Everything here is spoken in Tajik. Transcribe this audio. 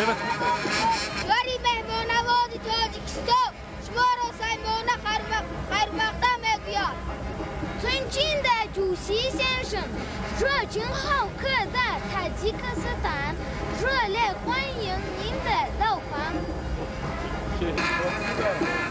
Кишвари меҳмоннавози Тоҷикистон шуморо самимона хайрмақдам мегӯяд. 尊敬的主席先生，热情好客的塔吉克斯坦热烈欢迎您的到访。 Спасибо.